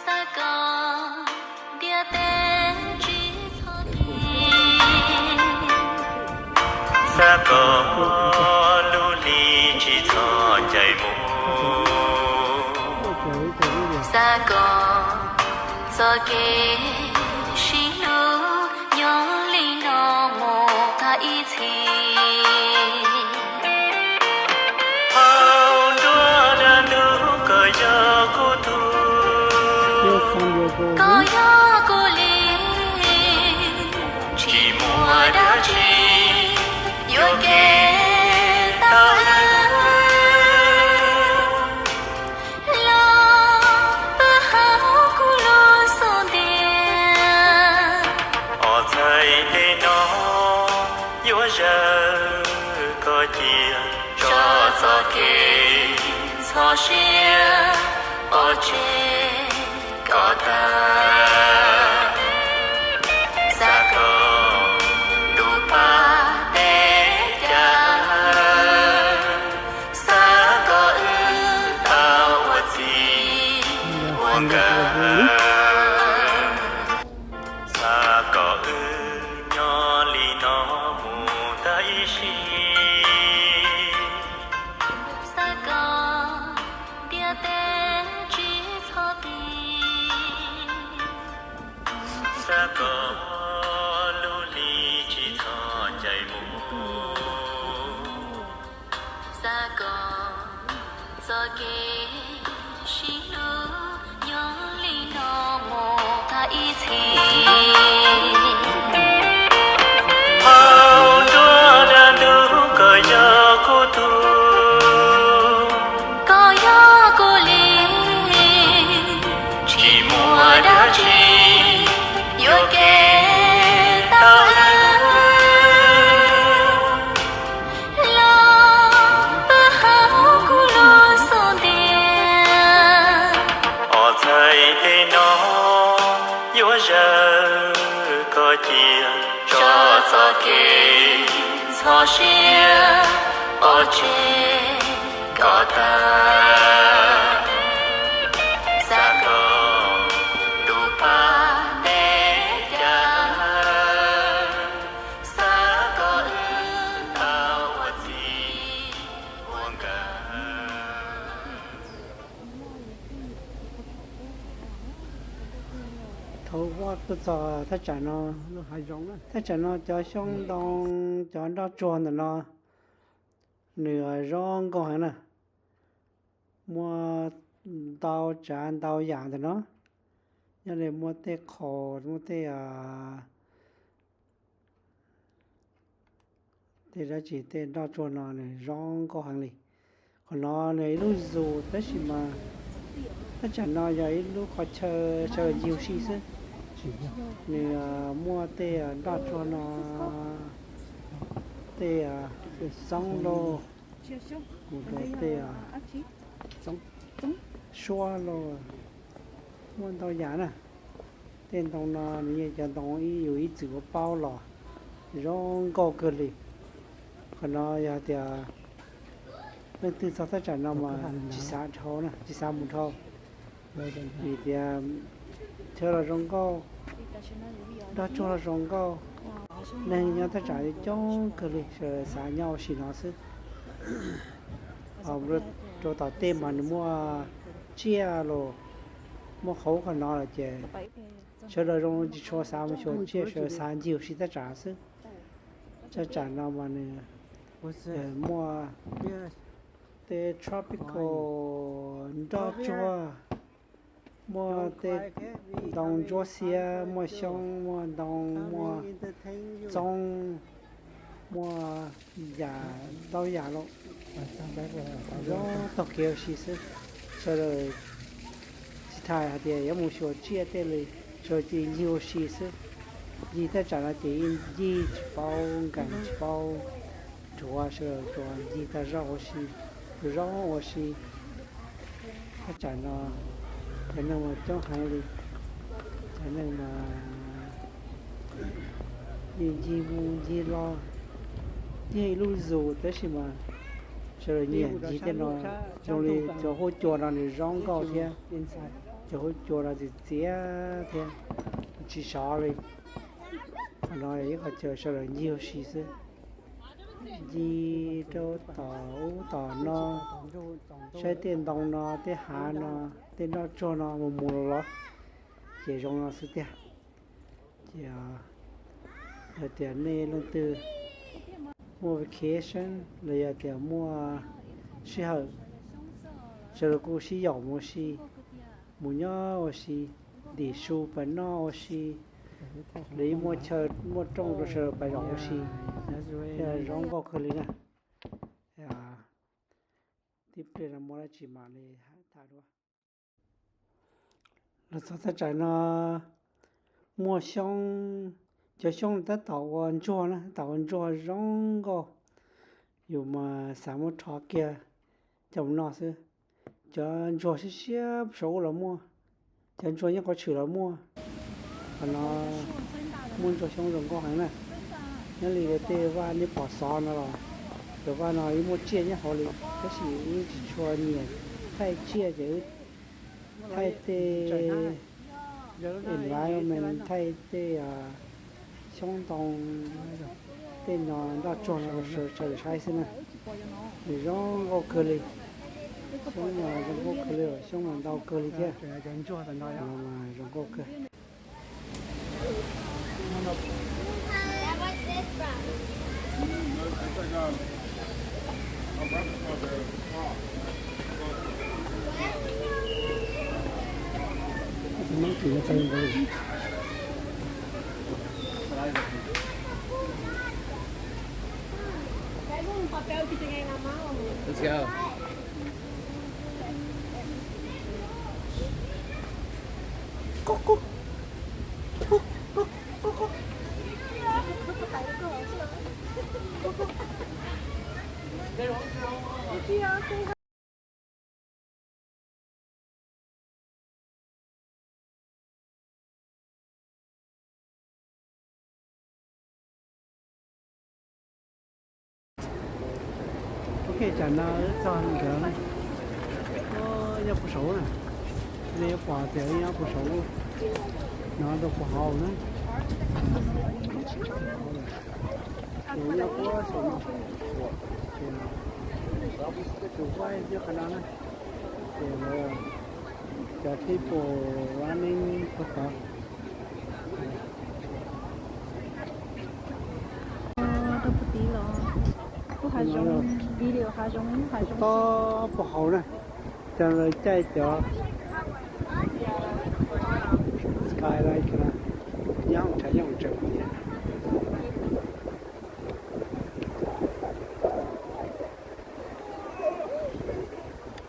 Xav kom ntiaj teb tsis txhob dim, xav kom lub hli tsis txhob ncaim mus, xav kom txoj kev sib hlub nyob li no mus tag ib txhis. Hauv nruab dab ntub koj yog kuv tug, koj yog kuv li, tsis muaj dab tsi yuam kev tau wb. Los pw hauv kuv lub xub ntiag, ob txhais tes no yuav zawm koj cia, tso txoj kev ntxhov siab pov tseg koj tag. Xav kom ntuj pab teb chaws, xav kom wb tau ua txij ua nkawm, xav kom wb nyob li no mus tag ib sim. Xav kom ntiaj teb tsis txhob dim, xav kom lub hli tsis txhob ncaim mus, xav kom txoj kev sib hlub nyob li no mus tag ib txhis. Hauv nruab dab ntub koj yog kuv tug, koj yog kuv li, tsis muaj dab tsi yuam kev tau wb. Los pw hauv kuv lub xub ntiag, ob txhais tes no yuav zawm koj cia, tso txoj kev ntxhov siab pov tseg koj tag. Xav kom ntuj pab teb chaws, xav kom wb tau ua txij ua nkawm. Thaum uas tuaj txog thaj tsam no, lub hav zoov na, thaj tsam no cov xyoob ntoo, cov nroj tsuag ntawm no nws zoo nkauj heev na. Muaj ntau tsav ntau yam ntawm no. Nyob li muaj tej qhaus, muaj tej, tej dab tsi, tej nroj tsuag no nws zoo nkauj heev li. Qhov no nws ib lub zoo tab sis mas thaj tsam no yog ib lub qhov chaw sawv daws ncig ua si xwb. Nws muaj tej nroj tsuag no, tej xoob lauj, mus rau tej suab lauj, muaj ntau yam na. Tej ntoo no nws yog cov ntoo ib yus ib txwm ua paub los zoo nkauj kawg li. Qhov no yog tias leej twg txog thaj tsam no mas tsis xav dhau na, tsis xav mus dhau, vim tias chaw los zoo nkauj, nroj tsuag los zoo nkauj, neeg nyob thaj tsam coob kawg li, sawv daws xav nyob ua si no xwb. Rau tom tej mas nws muaj tsiaj los, muaj qhov ub qhov no lawm ces sawv daws zoo tsis tshua xav mus xyuas tsiaj, sawv daws xav ncig ua si thaj tsam xwb. Thaj tsam no mas nws muaj tej tropical nroj tsuag, muaj tej ntoo ntsuab xiab, muaj xyoob, muaj ntoo, muaj txoob, muaj yam ntau yam lauj. Zoo taug kev ua si xwb. Sawv daws tsis tas hais tias yuav mus xyuas tsiaj tej li, sawv daws ncig ua si xwb. Ncig thaj tsam no ces ncig tsis paub nkees tsis paub nrhuav, sawv daws tsuas ncig tag zog ua si, tsuas zoo ua si. Thaj tsam no cov neeg mas coob heev li, cov neeg mas ncig mus ncig los, yeej ib lub zoo tab sis mas Sawv daws nyiam ncig tej no, zoo li cov huab cua no nws zoo nkauj thiab. Cov huab cua no txias txias thiab, tsis sov li. Qhov no ib qho chaw sawv daws ncig ua si xwb. Ncig rau tom ub tom no, saib tej ntoo no, tej hav no, tej nroj tsuag no mus mus los los, ces zoo no xwb tiag. Ces yog tias nej leej twg muaj vacation los yog tias muaj sij hawm, sawv daws kuj sib yaum mus ua si, mus nyob ua si, ntim su pas noj ua si, lawv yeej muaj chaw muaj rooj rau sawv daws pas zaum ua si, zoo nkauj kawg li na. Tib pliag no muaj dab tsi mam li tham dua. Los txog thaj tsam no muaj xyoob, cov xyoob tab tom ua ntsuag na, tab tom ua ntsuag zoo nkauj. Yus mas xav muab rho kiag coj mus noj xwb. Cov ntsuag siab siab saum ub los muaj, cov ntsuag nyob qhov tshwm los muaj. Qhov no muaj ntsuag xyoob zoo nkauj heev na. Nyob li tej vaj nej pom xov no los, cov vaj no yeej muaj tsiaj nyob hauv li, tab sis wb tsis tshua nyiam thaij tsiaj ces wb thaij tej environment, thaij tej xyoob ntoo, tej no nroj tsuag no rau sawv daws saib xwb na. Nws zoo nkauj kawg li. Xyoob no zoo nkauj kawg li, xyoob mas ntau kawg li thiab. Zoo nkauj kawg. Ok, tsam no wb txog ntawd, nyob puag saud na, nej yuav pom tias nyob puag saud, no rau puag hauv na. Ces nyob puag saud no, ces tus guide nyob qhov no na, ces lawv cov people running puag tod. Rau puag tid los kuj hav zoov, video hav zoov, hav zoov tob puag hauv na, cov lawv caij cov skylight no, nyob hauv tshav nyob hauv tsev tiag.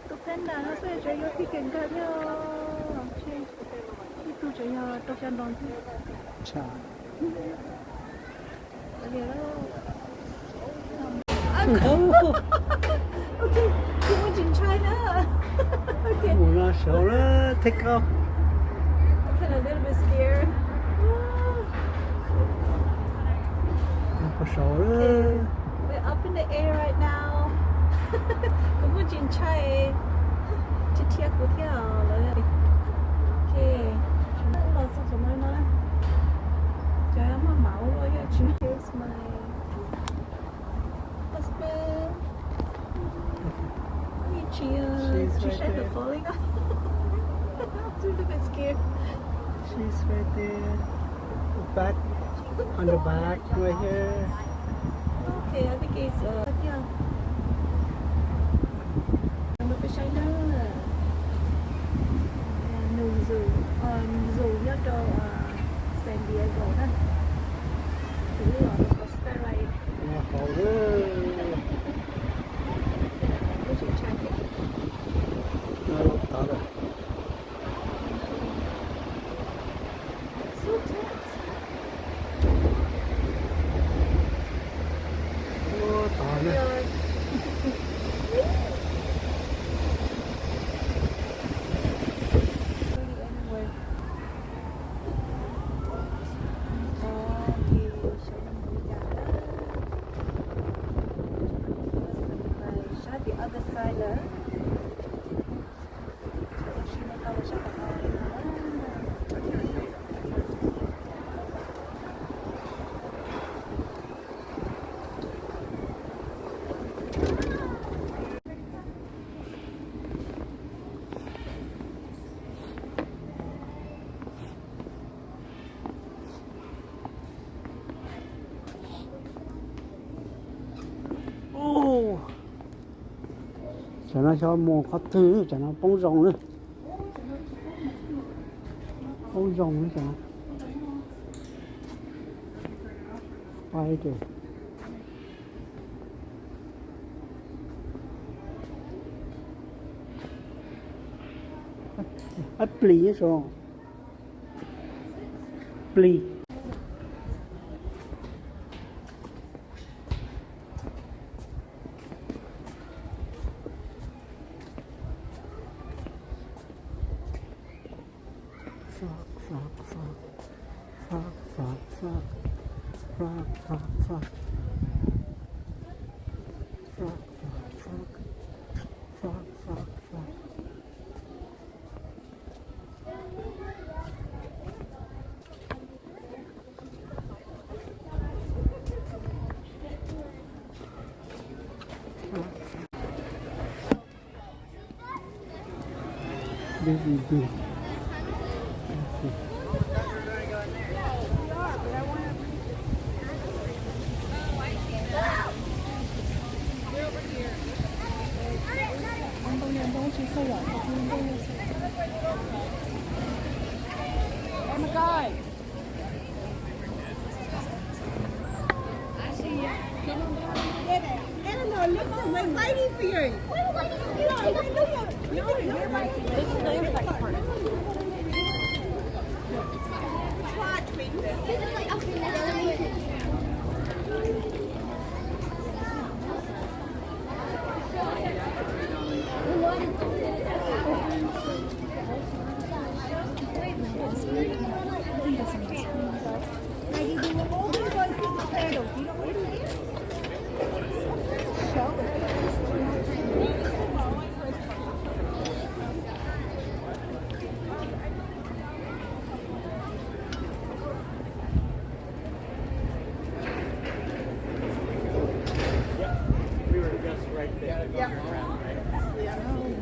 Tus panda no peb tseem yuav ticket nkag thiab, ib tug tseem yog rau xya nroos thiab. Mus no saud lawm, take off. I'm kind of a little bit scared. Puag saud lawm. We're up in the air right now. Kuv kuj tsis ntshai, tsis dhia kuv thiab lawm. Ok, los txog saum no na, cov maj mam ua luaj yog tsis. Here's my husband. Tsis, uh, tsis saib tus qhov li ko. I'm too little bit scared. She's right there. Back, on the back, right here. Okay, I think it's, uh, yeah. Peb saib na, nws zus, zus nyob rau San Diego na. Tus los rau Skyline. Nyob hauv lawm. Nyob hauv tod lawm. So tense. Tam no xyov mus qhov twg, tam no poob zoo na. Poob zoo na tam no. Ab plis so. Plis. Frog, frog, frog. Frog, frog, frog. Frog, frog, frog. Frog, frog, frog. Frog, frog, frog. Eleanor, look, we're waiting for you. We're waiting for you. Try, Twinkle.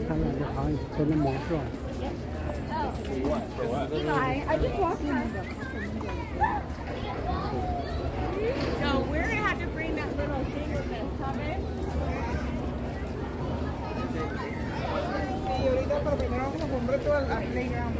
Thab no cov qhov txhua no mov xwb. Eli, I just walked in. So we're gonna have to bring that little thing with us, huh, babe? Sí, ahorita, pero primero vamos a comprar todo al, al playground.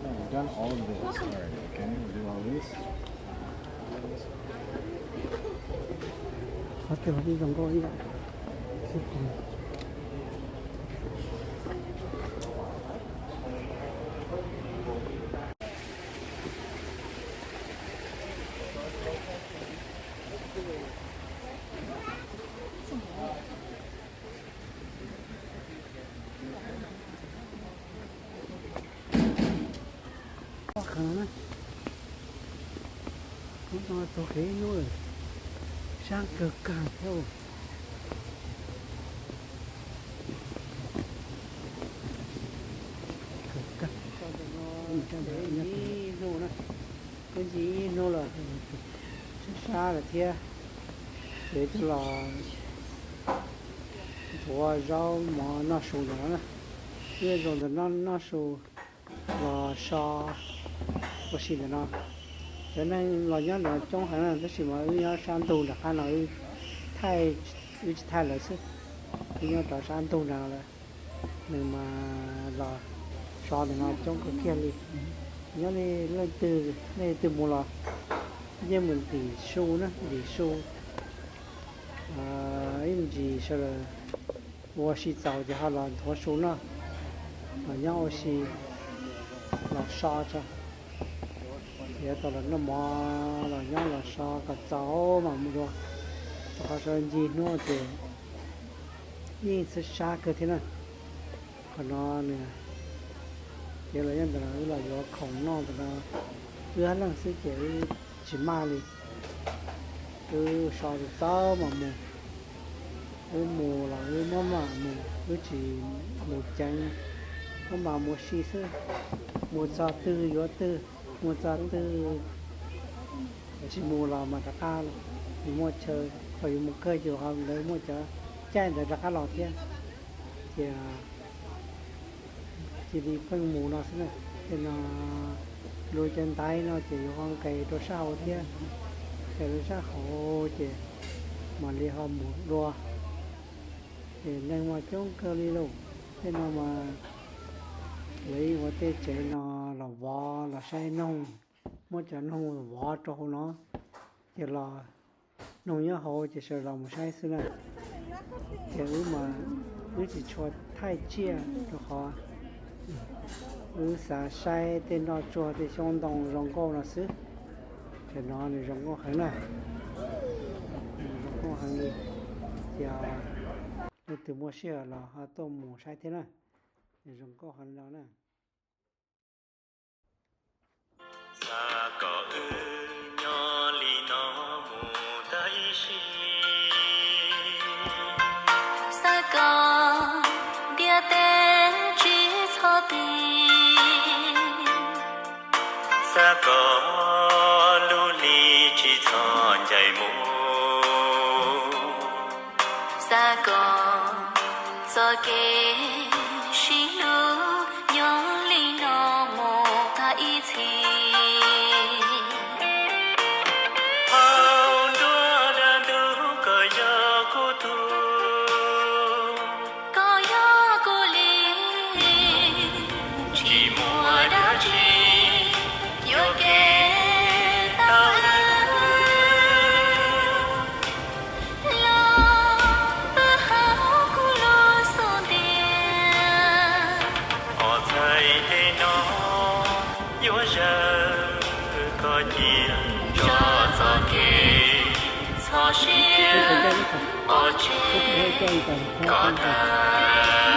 We've done all of this already, okay? We'll do all this. Qhov twg los yeej zoo nkauj ib yam. Hnub no taug kev ib hnub lawm, sab kawg kawg thiab. Kawg kawg. Ib hnub na, twb ncig ib hnub lawm, sab sab lawm thiab. Ces coj los ntxuav zaub mov noj su ntawm no na. Wb zoo ntawm no noj su los so ua si ntawm no. Cov neeg los nyob ntawm no coob heev na, tab sis mas wb nyob sab ntug nram qab no, wb thaij, wb tsis thaij lawv xwb. Wb nyob rov sab ntug nram no lawm, nws mas los so ntawm no coob kawg kiag li. Nyob li leej twg, leej twg mus los yeej mus ntim su na, ntim su ib ntsis sawv daws ua si txaus ces ho los nthuav su noj, los nyob ua si, los so tso. Ces tau los noj mov los nyob los so kom txaus mam mus dua, rau qhov sawv ncig hnub ces yeej txhawj sab kawg thiab na. Qhov no nws, ces los nyob ntawm no wb los yuav khoom noj ntawm no, wb ob leeg xwb ces wb tsis maj li. Wb so txaus mas mus, wb mus los wb muab mam mus, wb tsis mus ceev, muab mam mus si xwb. Mus txog twg yuav twg, mus txog twg tsis mus los mas rov qab, yus muaj chaw, thaum yus mus kawg ces lawv muaj cov caij ntawd rov qab los thiab. Ces cia li pheej mus no xwb na. Tej no lub cov ntaiv no ces yuav ho nqes rau sab hauv thiab, ces lub sab hauv ces mam li ho mus dua. Ces neeg mas coob kawg li lauj. Tej no mas lawv ua tej tsev no los vov los saib noog, muab cov noog vov rau hauv no, ces los noog nyob hauv ces sawv los mus saib xwb na. Ces wb mas wb tsis tshua thaij tsiaj rau qhov wb xav saib tej nroj tsuag tej xyoob ntoo zoo nkauj no xwb. Ces no nws zoo nkauj heev na, zoo nkauj heev li. Ces leej twg muaj sij hawm los ho tuaj mus saib thiab na, nws zoo nkauj heev li no na. Xav kom wb nyob li no mus tag ib sim. Xav kom ntiaj teb tsis txhob tiv. Xav kom lub hli tsis txhob ncaim mus. Xav kom txoj kev sib hlub nyob li no mus tag ib txhis. Hauv nruab dab ntub koj yog kuv tug, koj yog kuv li, tsis muaj dab tsi yuam kev tau wb. Los pw hauv kuv lub xub ntiag, qhov txhais tes no yuav zawm koj cia, tso txoj kev txhoj sia pov tseg koj tag.